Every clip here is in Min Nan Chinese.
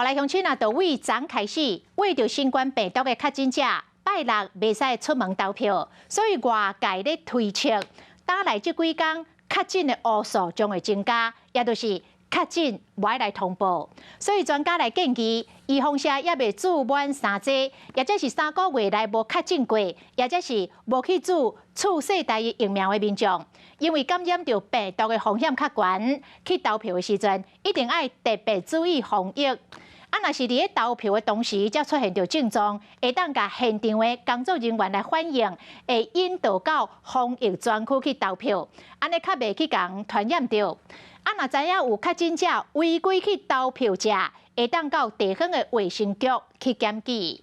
來鄉親啊，就對昨開始，為著新冠病毒的確診者，拜六袂使出門投票，所以外界咧推測，打來這幾工確診的烏數將會增加，也就是確診無愛來通報。所以專家來建議，預防射猶未注滿三劑，或者是3個月內無確診過，或者是無去注次世代疫苗的民眾，因為感染著病毒的風險較懸，去投票的時陣一定愛特別注意防疫。啊，若是佇咧投票的當時才出現著症狀，會當共現場的工作人員來反映，會引導到防疫專區去投票，按呢較袂去共傳染著。啊，若知影有確診者違規去投票者，會當到地方的衛生局去檢舉。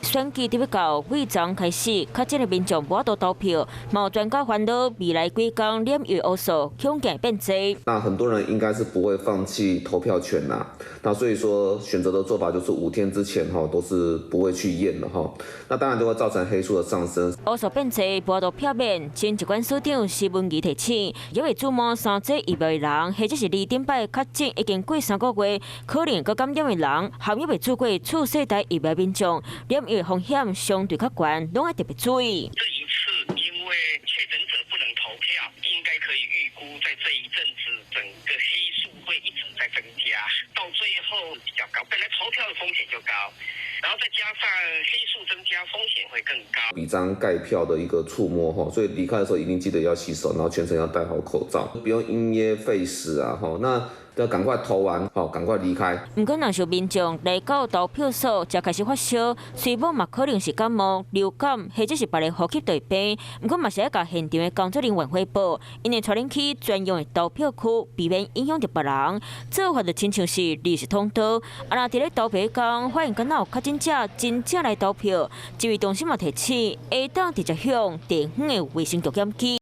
選舉佇欲到，對昨開始，確診的民眾無法度投票，嘛專家煩惱未來幾工染疫烏數恐驚變濟。那很多人應該是不會放棄投票權啦，那所以說選擇的做法就是5天之前哈都是不會去驗的哈，那當然就會造成黑數的上升。烏數變濟，無法度避免。前疾管署長施文儀提醒，猶未注滿三劑疫苗的人，或者是離頂擺確診已經過3個月，可能閣感染的人，含猶未注過次世代疫苗民眾，染疫風險相對較懸，攏愛特別注意。這一次因為確診者不能投票，應該可以預估在這一陣子整個黑數會一直在增加，到最後比較高。本來投票的風險就高，然後再加上黑數增加，風險會更高。筆章蓋票的一個觸摸哈，所以離開的時候一定記得要洗手，然後全程要戴好口罩，不用因噎廢食啊哈。那要趕快投完，好，趕快離開。毋過，若是民眾來到投票所才開始發燒，雖罔嘛可能是感冒、流感，或者是別个呼吸道病。毋過嘛是愛共現場的工作人員匯報，𪜶會帶恁去專用的投票區，避免影響著別人。做法就親像是臨時通道。啊，若佇咧投票彼工發現敢若有確診者真正來投票，指揮中心嘛提醒，會當直接向地方的衛生局檢舉。